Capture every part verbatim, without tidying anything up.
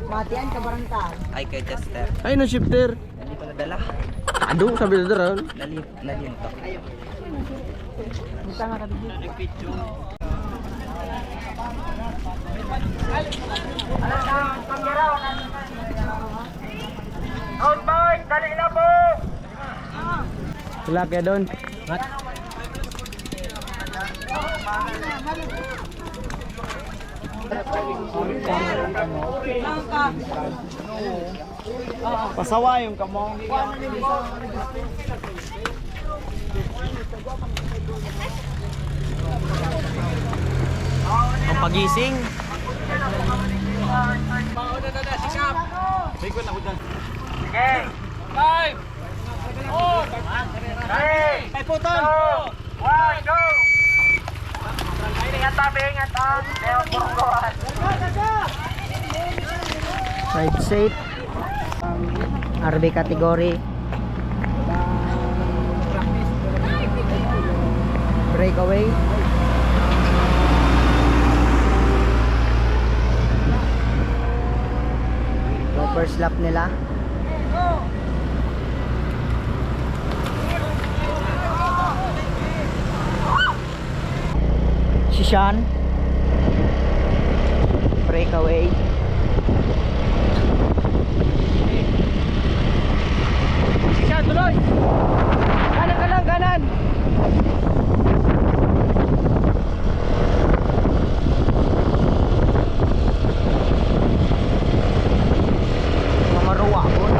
Matian ka barangay. Ay, kay Chester. Ay, no shifter. Hindi ko nadala. Ado, sabi na daran. Nali-, nalimot ako. Doon, boys, dali na po! Tilapia doon. Pasawa yung kamo. Ang pagising. Sige. Five. Four. Three. Ay, putol! Two. One, go! Ingat, tabi, ingat, ha? Leo, Burgoan. Ride safe. R B category. Breakaway. So, first lap nila. Si Sean. Breakaway. Si Sean, tuloy! Kanan ka lang, kanan! Mga ruwa, boy.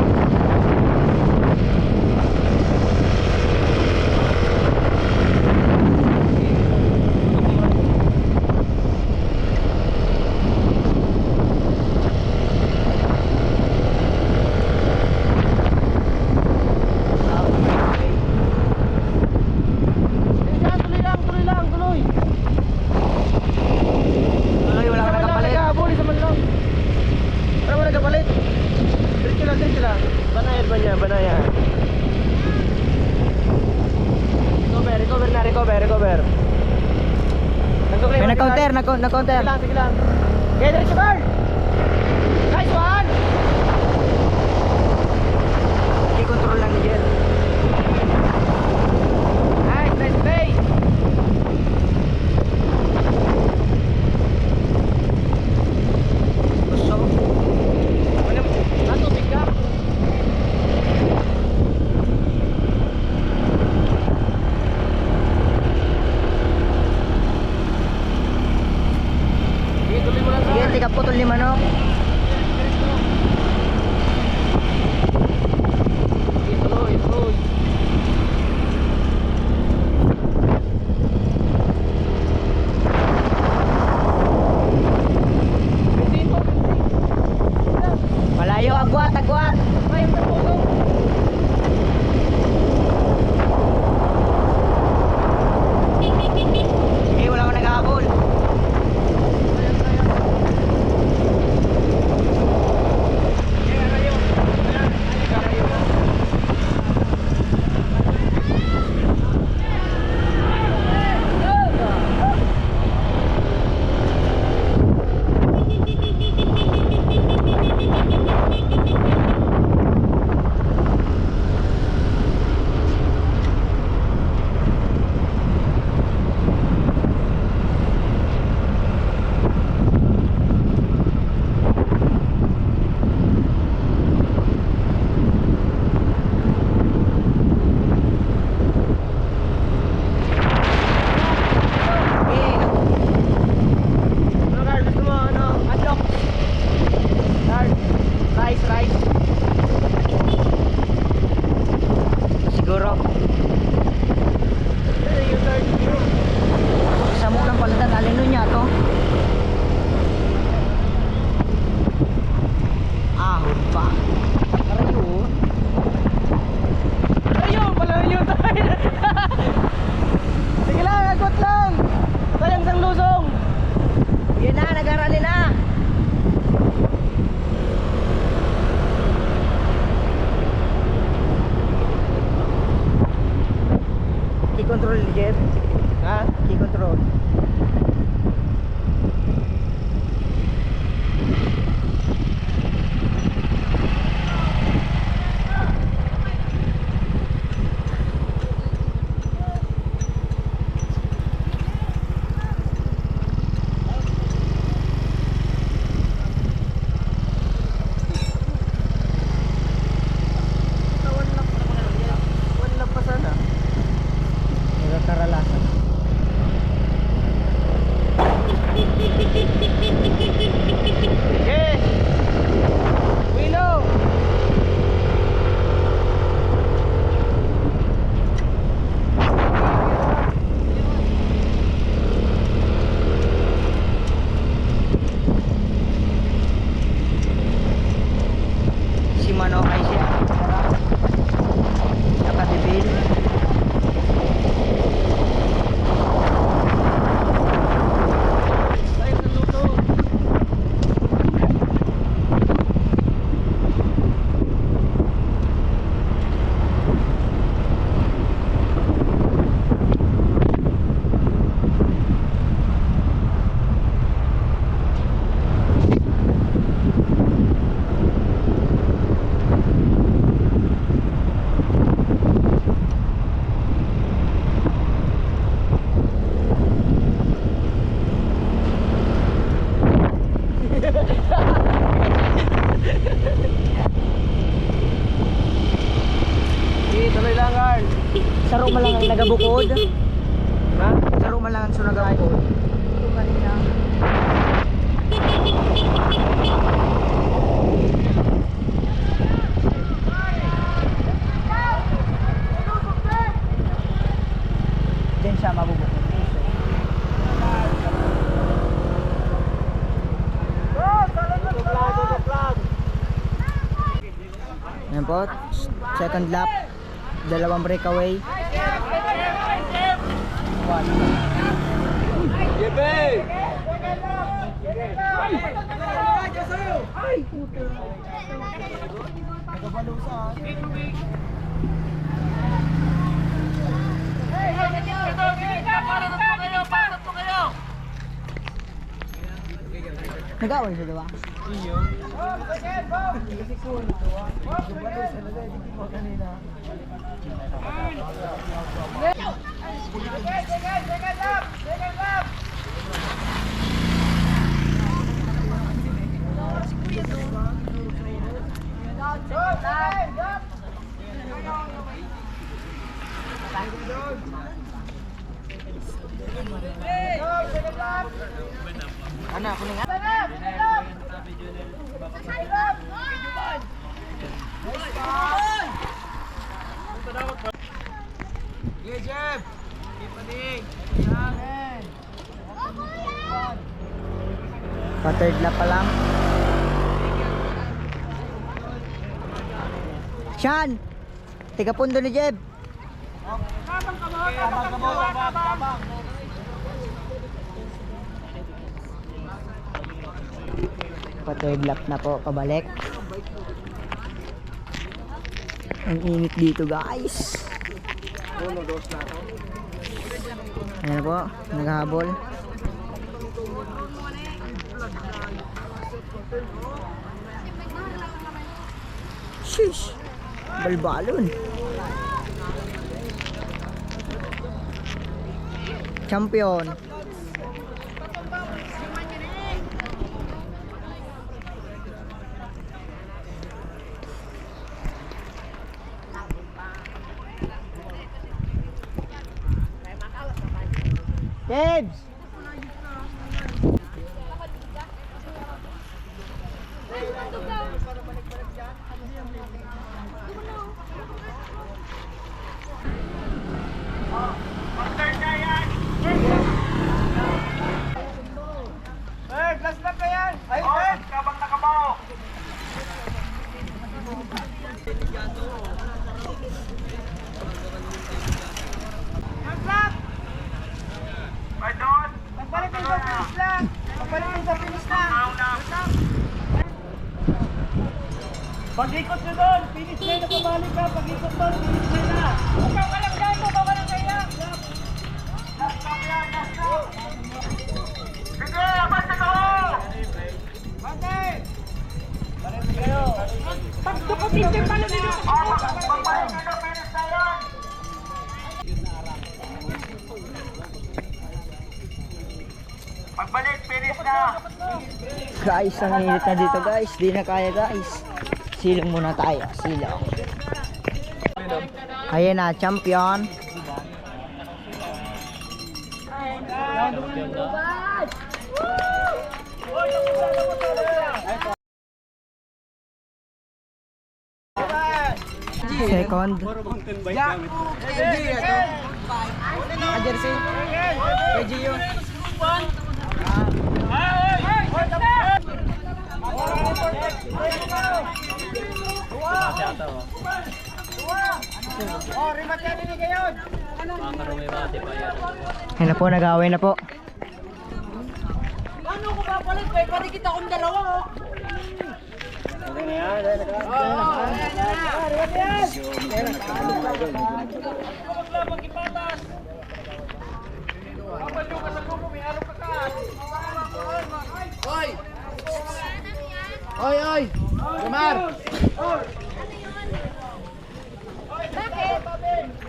Yan, tuloy lang, tuloy lang, tuloy. Ay, wala ka nagkapalit. Isa man lang, isa man lang. Wala ka nagkapalit. Diretso lang, diretso lang. Banayan ba niya? Banayan. Recover, recover na, recover, recover. May nag-counter, nag-, nag-counter. Sige lang, sige lang. Okay, diretso, Carl. Nice one! Ikontrol lang ni Jer. Nice, nice play. Gusto. Ano? Ano, tingga? Sige, tuloy mo lang, sir. Sige, tika, putol ni Control, Jeff. Ha? Key control. One lap pa sana. Nagkakaralasan. Yes! Wino! Si Mano ay siya. Nakadibil. Sige, tuloy lang, Carl. Saro man lang ang nagabukod. Ha? Saro man lang ang nagabukod. Diyan siya mabubukod. Yan po, second lap, dalawang breakaway. Nag-away sa duwa? Ana, ako na nga. Yeah, Jeff! Keep running! Yan! Pa-third lap pa lang. Shan! Tiga pundo ni Jeb. Pa-third lap na po, pabalik. Ang init dito, guys. Ayan po, naghahabol. Sheesh! Balbalon. Champion. Debs! Eh, glass na pa yan! Ay, oh, ay! Kabang nakabaho! Pagbalik mo sa finish lang. Pagbalik mo sa finish lang. Pag-ikot nyo doon, finish line na pabalik ha. Pag-ikot doon, finish line na. Ikaw ka lang dyan, ikaw ka lang kaya. Guys, ang init na dito, guys. Di na kaya, guys. Silong muna tayo. Silong. Ayan na, champion. Second. Ah, jersey. Kay Gio. Ayan na po, nag-aaway na po. Ano ko papalit? May parikit akong dalawa, oh. Oy! Oy, oy! Omar! Bakit?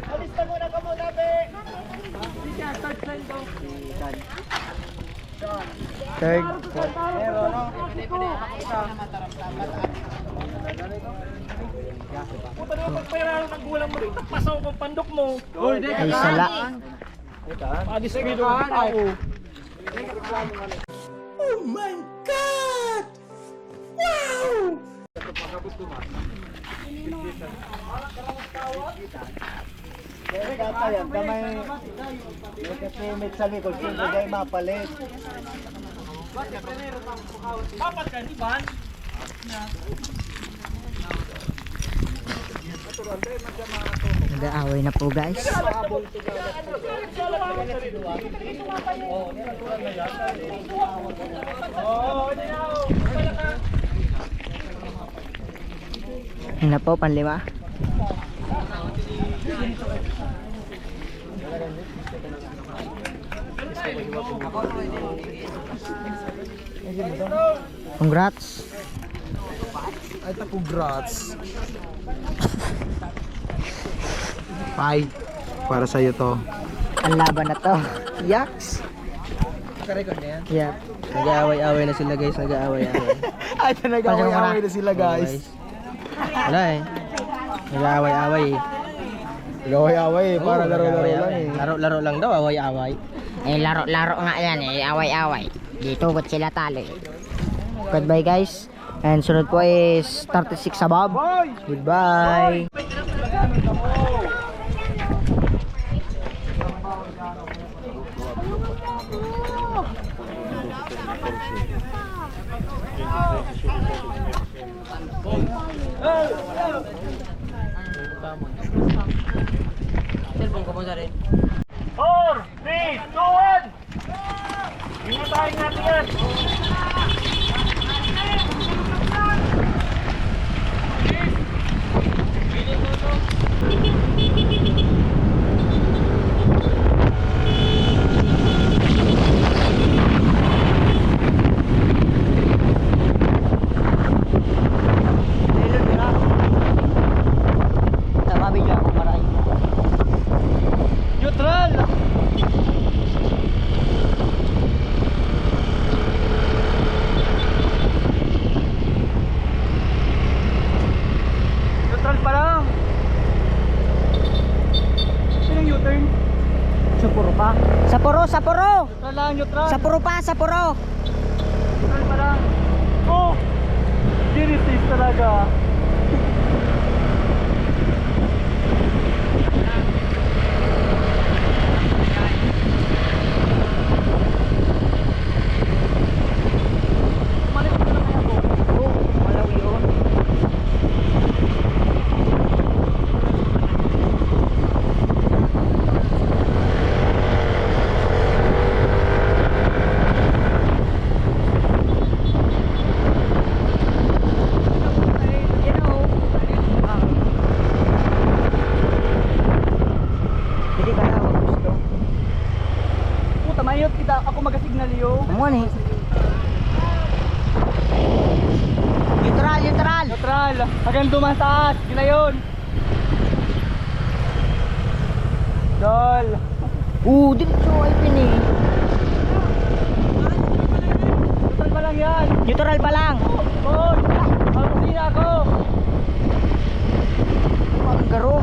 Alis na muna kamo, tabi! Third. Puta na, pagpairalo ng gulang mo, itapasaw ko ang pandok mo. Ay, sala. Pag-isip ito ang tao. Oh my God! Wow! Kaya kata yan, kamay, may kasimit sa likod, siyempre, dahil mapalit. Dapat ka, di ba? Nag-aaway na po, guys. Yun na po, panlima. Congrats. Ay, ta, congrats. Pai, para sa'yo to. Ang laban na to. Yaks. Naka-record na yan? Yeah. Nag-aaway-away na sila, guys. Nag-aaway-away. Ay, ta, nag-aaway-away na sila, guys. Wala eh. Nag-aaway-away eh. Nag-aaway-away eh. Para laro-laro lang eh. Laro-laro lang daw, away-away. Eh, laro-laro nga yan eh. Away-away. Dito, ba't sila talo eh? Goodbye, guys. And sunod po is thirty-six above. Goodbye. Cellphone ko mo sa rin. Four, three, two, one. Hinatayin natin yan. Tama, video ako, maray. Neutral! Neutral pa lang. Saan ang U-turn? Sa puro pa. Sa puro, sa puro! Neutral lang, neutral. Sa puro pa, sa puro! Neutral pa lang. Oh! Ginitis talaga. Tumalikod ka na kaya po? Oo, malaw yun. Hindi ka na gusto. Puta, mayot kita. Ako magasignal, yo. Amo ni. Neutral, neutral. Neutral. Hanggang duman taas. Ginayon. Dol. Oo, diretso ay pini. Neutral pa lang. Oy! Ang kusina ko! Ang garo.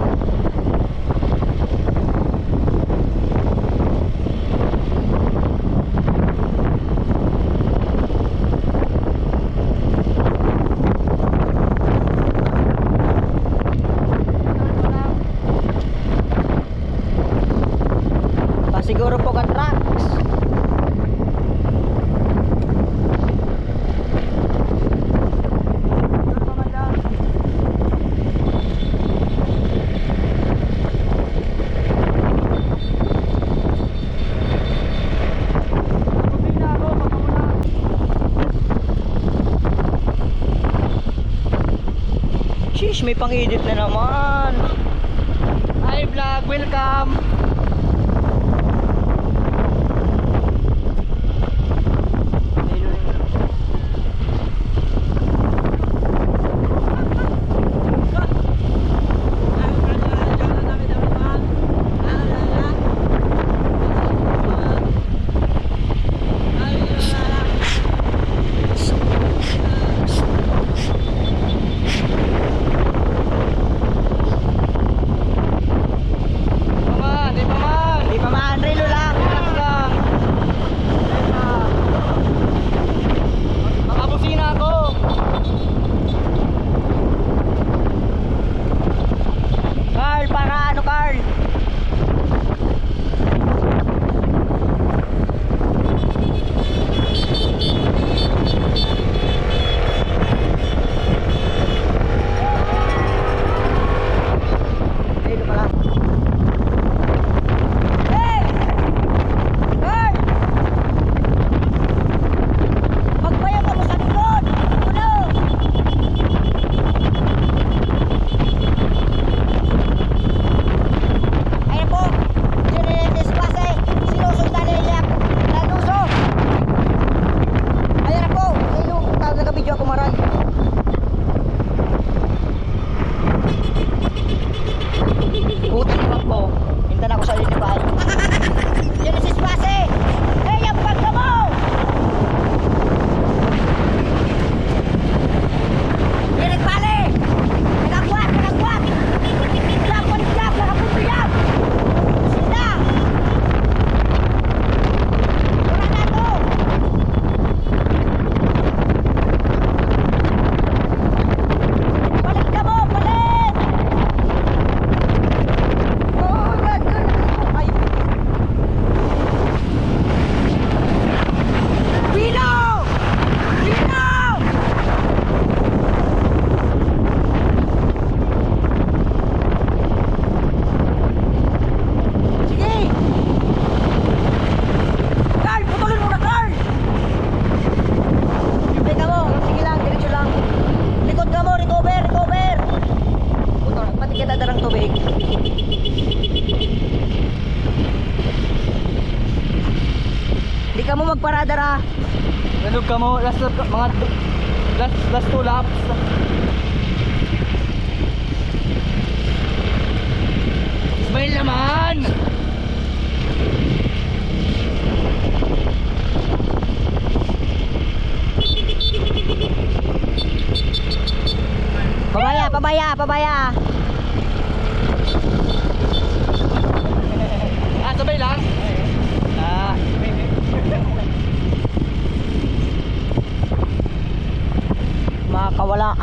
Pasiguro po ka trucks. Sheesh, may pang-edit na naman. Hi vlog, welcome. Di pa man, di pa man. Relo lang, relax lang. Makabusina ako. Carl, para ano, Carl? Hey! Hey! Magpayo kamo sa likod! Tulog! Ayan po, General Espase, sinusundan ni Eliac Lanuso. Ayan na po, ayun, tawag na video ako, maray. Buti ni Wak ko, hinta na ako sa linipan. General Espase, hey, ang pagkamo! Direk Pale! Nagagwat! Nagagwat! Diyan! Balik diyan! Nakapunto yan! Sila! Wala na to! Balik ka mo! Balik! Oh, God, God! Ay! Pino! Pino! Sige! Carl, putulin mo na, Carl! Hindi ka mo, sige lang, diretso lang. Likod ka mo, recover, recover! Puta, pati kita darang tubig. Di ka mo magparada ra. Nalog ka mo, last lap, mga du-, last, last two laps. Smile naman! Pabaya, pabaya, pabaya. Ah, sabay lang? Ah. Makawala.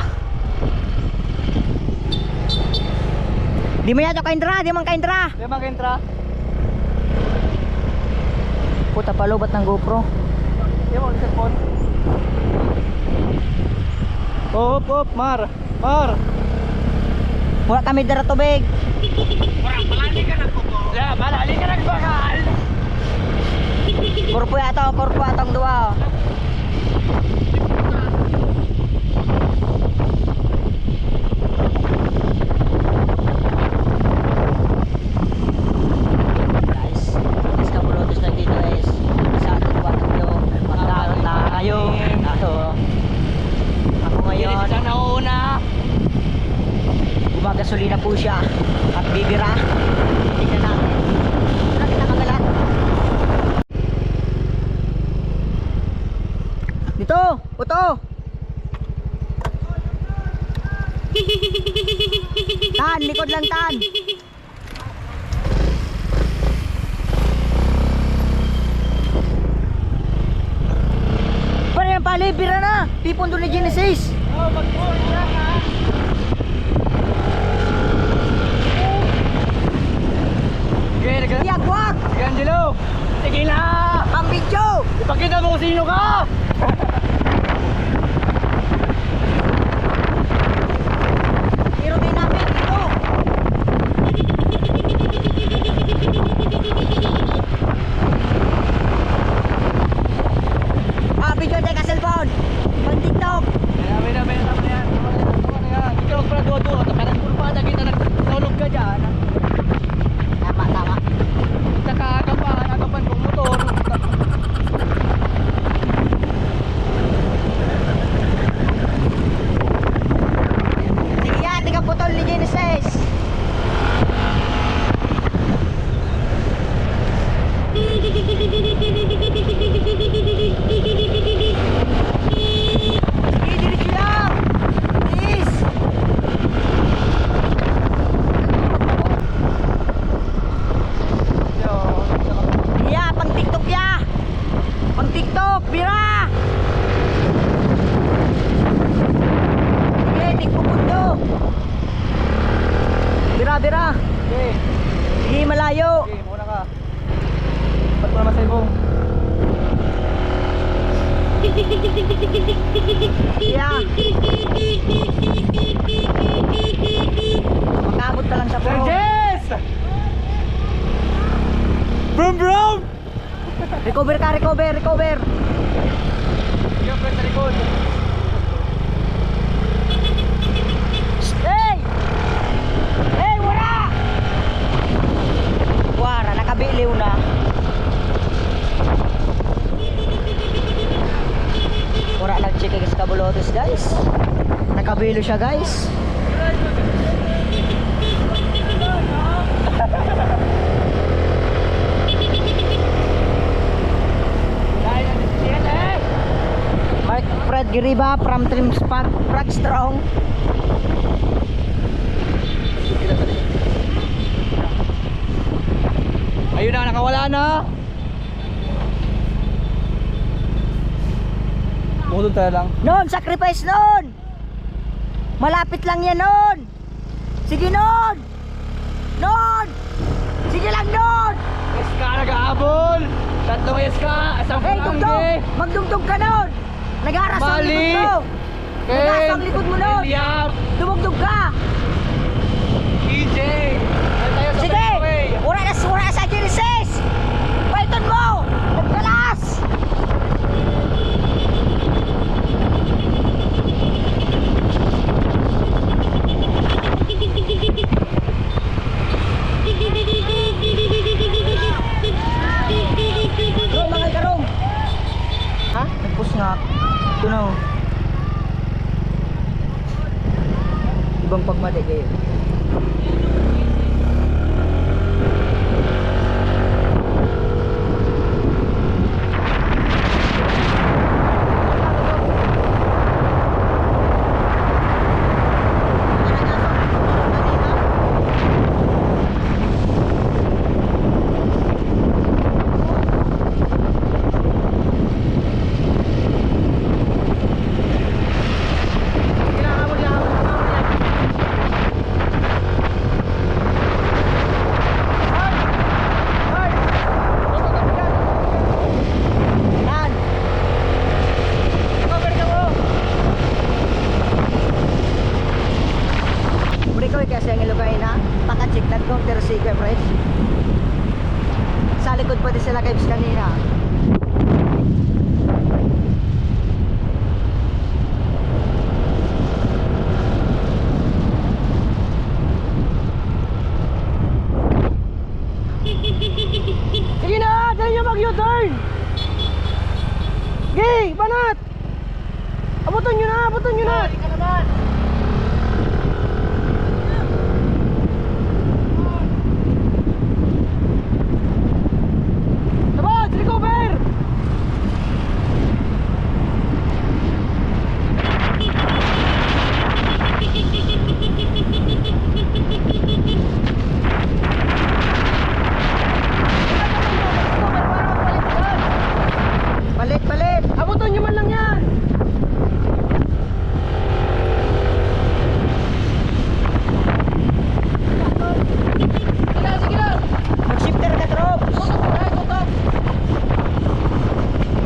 Di mo yata kaintra, di man kaintra. Di man kaintra. Puta, palubat ng GoPro. Di mo, cellphone. Op, op, Mar. Mar! Wala kami dara tubig. Wala, palali ka nagkuko. Ya, palali ka nagbakal. Korpo yata, korpo yata ang duwa. Guys, guys, kapulotos na dito, guys. Sa ating Baguio, magkaroon tayo. Tayo. Ako ngayon, siya nauna. Gumagasolina po siya at bibira. Tingnan natin. Wala, kita kamera. Dito. Uto! Tan, likod lang, Tan! Pare, ang pali, bira na! Tipon doon ni Genesis! Sige, nag- Yagwag! Sige, Angelo! Sige na! Pang-video! Ipakita mo kung sino ka! Pero di namin ito. Ah, video tayo ka cellphone. Pang TikTok. Kaya, may na, may na, may na. Ano yan? Ano yan? Ikaw, magpaladuwa-duwa. Parang kurpada kita, nag-, nahulog ka dyan. Tama, tama. Tsaka aga pa, aga pa yung motor. Sige yan, tingnan putol ni Genesis. Sige, diretso lang. Please. Ya, pang TikTok ya. Pang TikTok, bira. Sige, tigpupundo. Bira, bira. Okay. Sige, malayo. Okay, muna ka. Ba't mo naman sa ibong? Yeah. Mag-abot ka lang sa puro. Yes! Brum, brum! Recover ka, recover, recover! Yung friend sa likod. Hey! Hey, wala! Wara, nakabiliw na. Wala nag-checking sa kabulotes, guys. Nakabilo siya, guys. Mark Fred Giriba from Team Spag, Frog Strong. Ayun na, nakawala na. Bukod tayo lang. Non, sacrifice, Non! Malapit lang yan, Non! Sige, Non! Non! Sige lang, Non! S K nag-aabol! Tatlong S K! Isang Hey, barangay! Dugdug! Magdugdug ka, Non! Nag-aaras ang Mali! Likod mo! Nag-aaras ang likod mo, Non! William! Dumugdug ka! E J! Ano tayo sa Sige! Freeway? Wala na, wala na sa Genesis! Paiton mo! Nagkalas! Bro, mga karong. Ha? Nagpus nga. Ito na, oh. Ibang pagmati kayo. Yan. Cover ka mo. Pre ko, kasi ang Ilocay na, pakacheck na kung tersigo, pre. Sa likod pa din sila, guys, kanina. Sige na, dali nyo mag-U-turn! Gay, banat! Abutan nyo na, abutan nyo na! Ikaw naman! Labas! Recover! Sige lang, sige lang. Mag-shifter ka, Trops. Tutok, ay, tutok.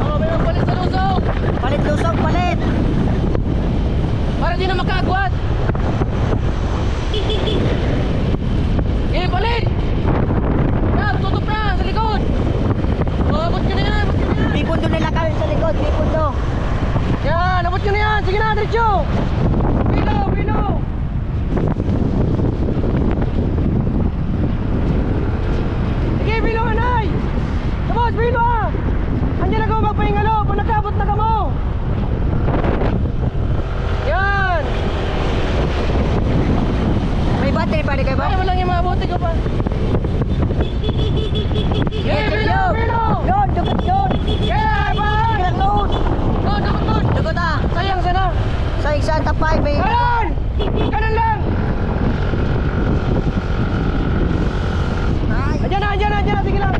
Oh, may magpalit sa lusog. Palit lusog, palit. Para di na makaagwat. Sige, palit. Yan, tutok na, sa likod. Oh, abot ka na yan, abot ka na yan. May pundo na lakal sa likod, may pundo. Yan, abot ka na yan. Sige na, diretso. Pilo, pilo. Sige, bilo, anay! Tapos, bilo, ah! Andiyan ako magpahingalo, pag nakabot na kamo! Yan! May battery pa, di kayo ba? Ay, walang yung mga bote ko pa. Sige, sige, sige, sige. Sige, sige, sige. Bilo, bilo! Yun, dugot yun! Yeah, boy! Sige lang, dude! Dude, dugot, dude! Dugot, ah! Sayang sana! Sayang sana, tapay, may Ayan! Ganun lang! Ay. Andiyan na, andiyan na, andiyan na, sige lang.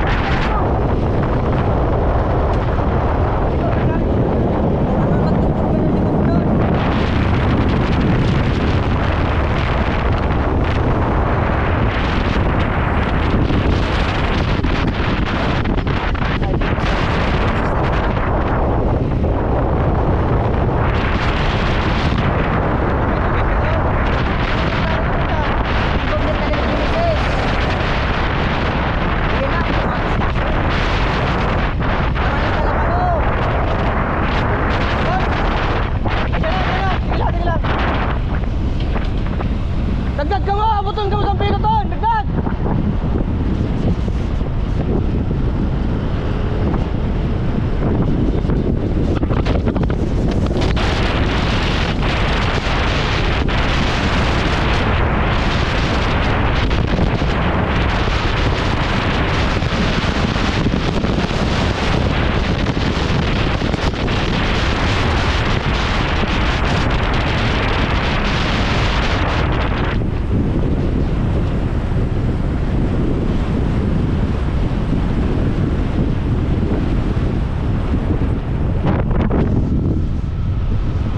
Dagdag ka mo, abuton ka mo sa piloton, dagdag!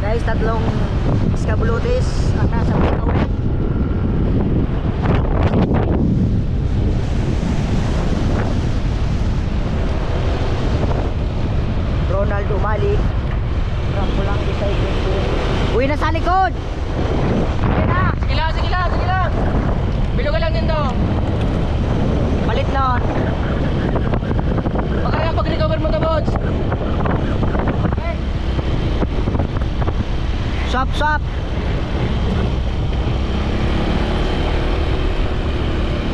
Guys, tatlong iskablotes ang nasa Bukawin. Ronald Umali. Rampo lang, di tayo. Uy, nasa likod! Sige na! Sige lang, sige lang, sige lang! Bilugan lang din to. Palit nun. Baka yan pag-recover mo to, Bods. Swap, swap.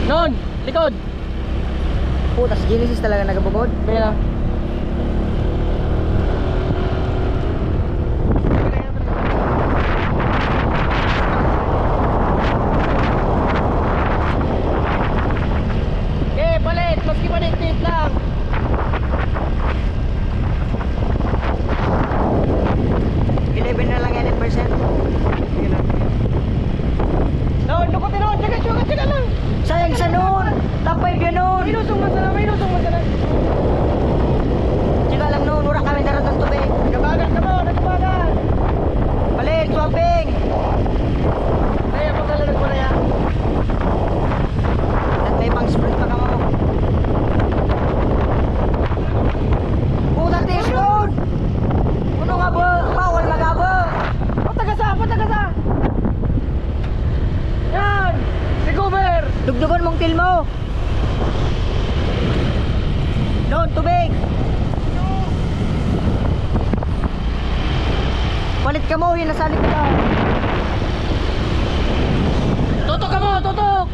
Nun, likod. Puta, si Genesis talaga nagabugod. Kaya. Eh, palit! Maski palit-tit lang! Eleven na lang yan, percent. Sige lang. No, lukot na, no. Tsaga, tsaga, tsaga lang. Sayang sa noon. Tapay biya noon. May lusong man sana, may lusong man sana. Tsaga lang noon, wala kami daratang tubig. Nagkabagan ka mo, nagkabagan. Palit, swapping. Kaya pagkalalag mo na yan. At may pang-sprint pa kamo. Puta, tiis, Lord! Ano nga ba? Bawal mag-abo! Patagasa! Patagasa! Yan! Recover! Dugdugon mong til mo! Doon, tubig! Palit ka mo, yun nasa likod ka. Tutok ka mo, tutok!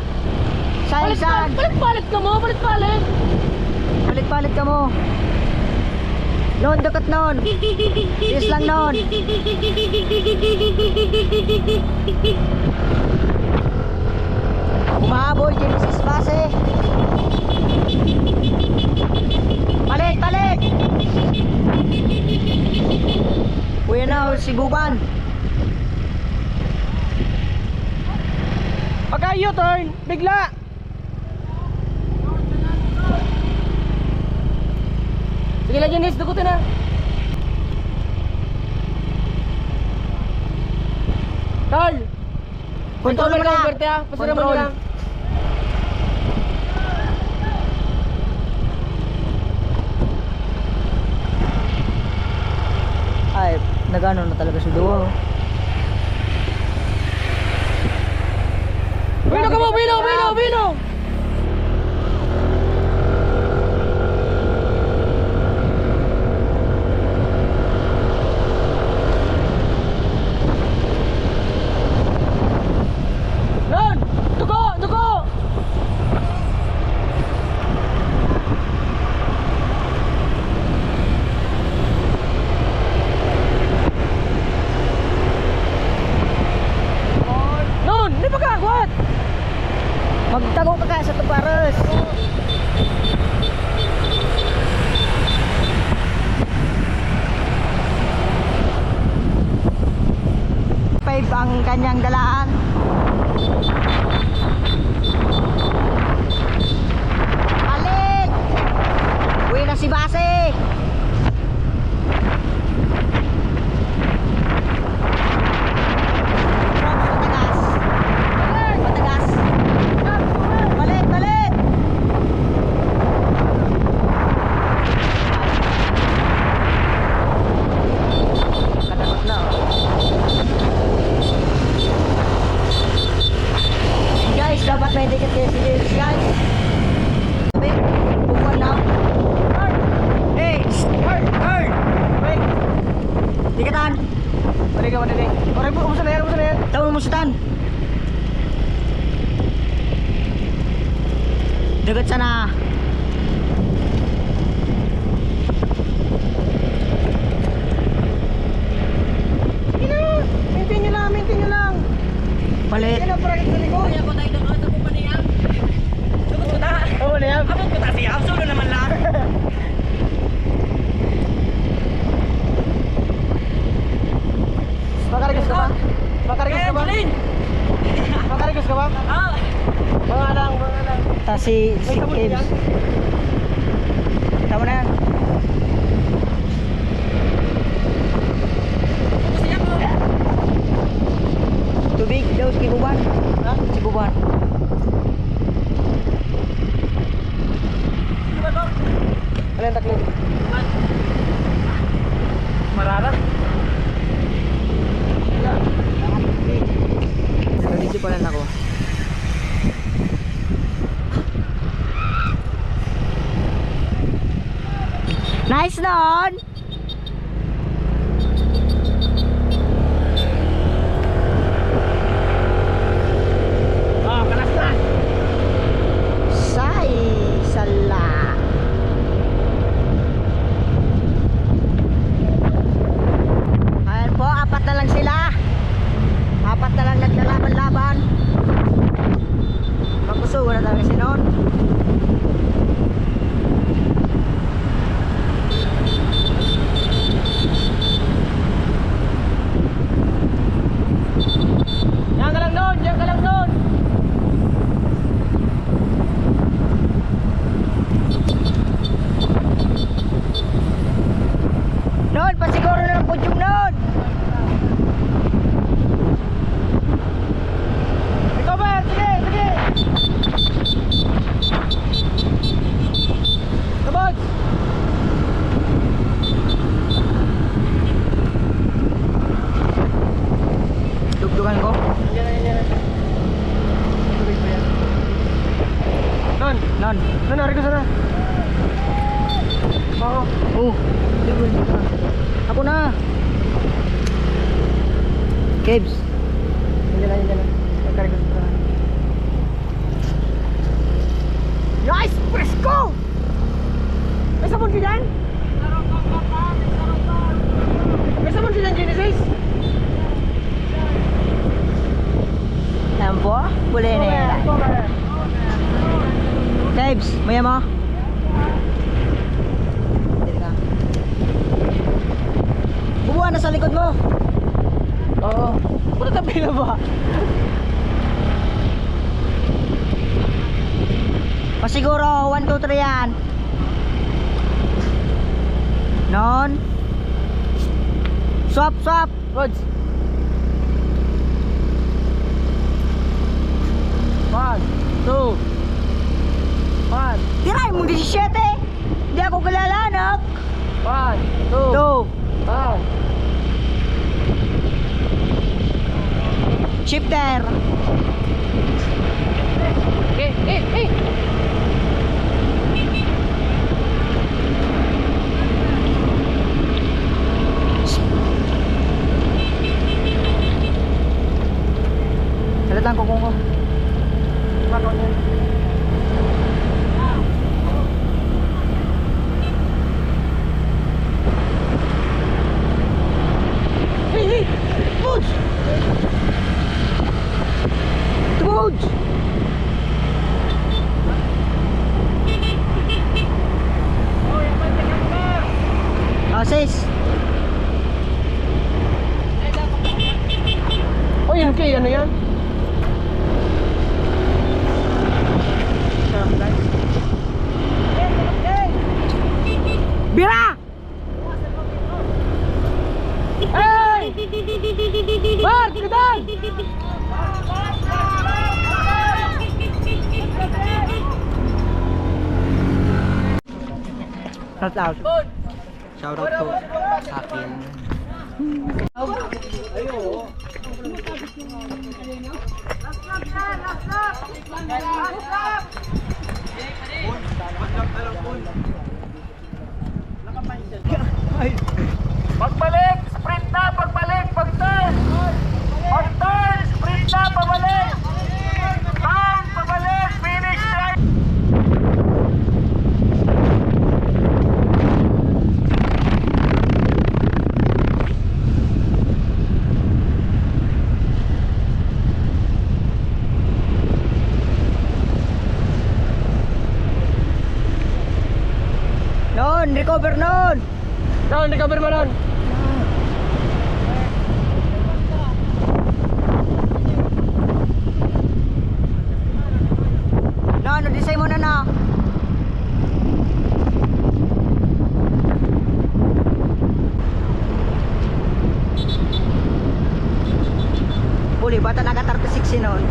Saan, palit, saan? Palit, palit ka mo, palit, palit. Palit, palit ka mo. Non, dakat non. Yes lang non. Umahabol, Genesis Base. Palit, palit. Kuya na, si Buban. Pagka U-turn, bigla. Sige lang, Janice, dugutin na. Carl! Control mo lang. Control mo lang, Bert, ha? Pasira mo lang. Ka sa Tupares. Five ang kanyang dalaan. Palit! Uwi na si Base. Matagas. Matagas. Palit, palit. Kadakot na, oh. Guys, dapat may ticket kayo sa James, guys. Sabi, buwan na. Hey! Hey! Hey! Wait! Di ka tan. Balik ka, balik. Oray mo, ubos na yan, ubos na yan. Tama mo sa tan. Dagat sana. Sige na. Maintain nyo lang, maintain nyo lang. Palit. Yan ang bracket sa likod. Kaya ko tayo doon, sa kumpanya. Lugod ko ta. Oo, na yan. Abot ko ta siya. Solo naman lang. Makarigas ka ba? Makarigas ka ba? Gasolin! Makarigas ka ba? Ah! Mga lang, mga lang. Ta si, si May sabon Kebs. Yan? Tama na yan. Tapos yan po. Tubig daw si Buban. Ha? Si Buban. Ano ba to? Ano yung taklit? Marara. Nag-video pala na ako. Nice nun! Ah, kalas na. Say, sala. Ayan po, apat na lang sila. Apat na lang naglalaban-laban. Makusog na talaga si Non. Diyan ka lang, Non! Diyan ka lang, Non! Non, pasiguro na ng podium, Non! Recover! Sige! Sige! Kabod! Dugdugan ko. Yan, yan, yan. Tubig pa yan. Non! Non! Non, ari ko sana. Oo. Oh. Ako na. Kebs. Hindi na, hindi na. Magkarga sa sana. Nice! Presko! May sabon ka dyan? May sabon ka dyan, Genesis? Ayan po, huli na yan. Kebs, maya mo. Dali ka. Bubuha na sa likod mo. Oo. Puta, tapila ba? Pasiguro, one, two, three yan. Non. Swap, swap. Rods. One, two. One. Tirahin mo, disisiyete. Di ako kilala, anak. One, two. Two. Ah. Shifter. Eh, eh, eh. Halata ang kukong ko. Ano yan? Hey, hey! Foods! Foods! Shout out. Shout out to sa akin. Pagbalik, sprint na, pagbalik, pag-turn. Pag-turn, sprint na, pabalik. Turn, pabalik, finish line. Non, recover non! Non, recover mo non! Non, disay mo na na! Huli, bata naka thirty-six yun, oh.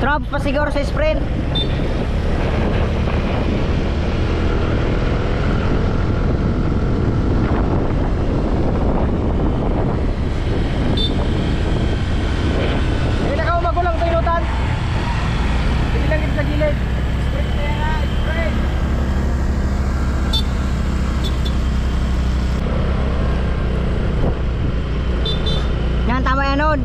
Trabs pa siguro sa sprint. Hindi na ka umagulang sa inutan. Sige lang, sa gilid. Sprint na yan, sprint. Yan, tama yan, nun.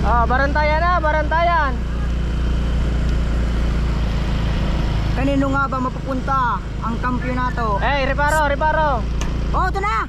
Ah, barantayan na, barantayan. Kanino nga ba mapupunta ang kampiyonato? Hey, reparo, reparo. Oh, ito na!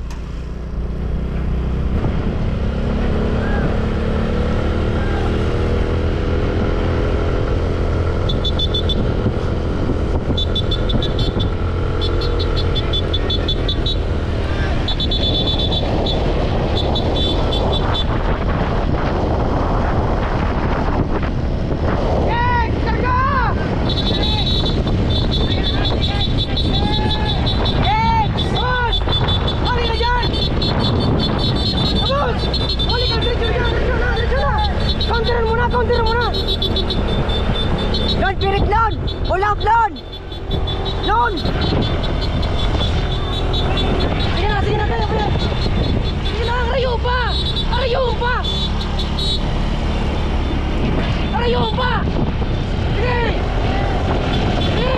Counteran mo na! Counteran mo na! Lon, pirit, Lon! Pull out, Lon! Lon! Sige na, sige na, kaya mo yan! Sige na, arayo pa! Arayo pa! Arayo pa! Sige! Sige!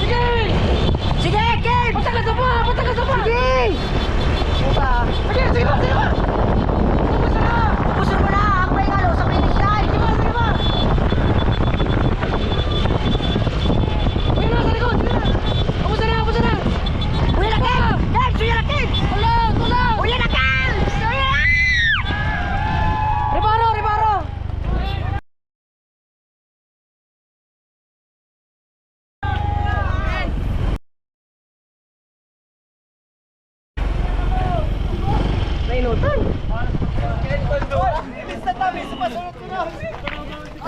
Sige! Sige, Ken! Patakasan pa! Patakasan pa! Sige! Sige pa. Sige, sige pa, sige pa! Ubus na! Ubusin mo na ang pahingalo sa finish line! Sige pa, sige pa! Uy, nasa likod! Sige na! Ubus na! Ubus na! Uy, laki! Next! Uy, laki! Wala! Wala! Uy, laki! Reparo! Reparo! Nainutan.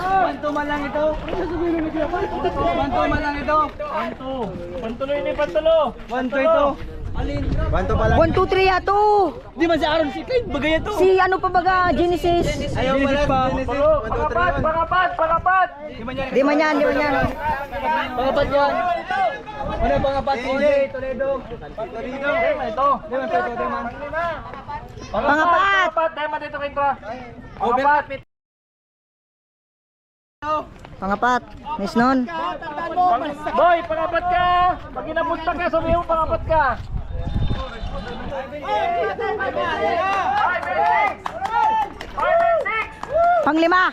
One two man lang ito. One two man lang ito. One two. Pantulo ini, pantulo. One two ito. One two pa lang. One, two, three, ato. Di man si Aaron, si Clyde, bagay ito. Si ano pa baga, Genesis? Ayaw pala, Genesis pa. Genesis. One, two, three, Pangapat, yun. Pangapat, pangapat. Di man yan, di man yan. Pangapat yan. Ano, pangapat, T J, Toledo. Toledo. Ito. Di man, ito, di man. Pangapat. Pangapat, di man dito, Kendra. Pangapat. Pangapat, Miss Non. Boy, pangapat ka. Pag inabot na ka, sabi mo, pangapat ka. Five and six. Five and six. Panglima.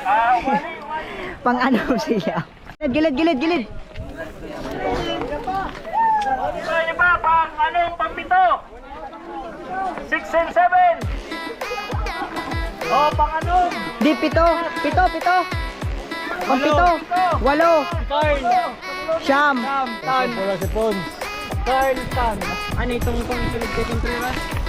Ah, umali, umali. Pang-anom siya. Gilid, gilid, gilid. Gusto niyo ba pang-anom, pang-pito? Six and seven. O, pang-anom. Di, pito. Pito, pito. Pang-pito. Walo. Walo. Carl. Siyam. Siyam. Tan. Wala si Pons. Carl Tan. Ano itong pang-sulod kay Contreras?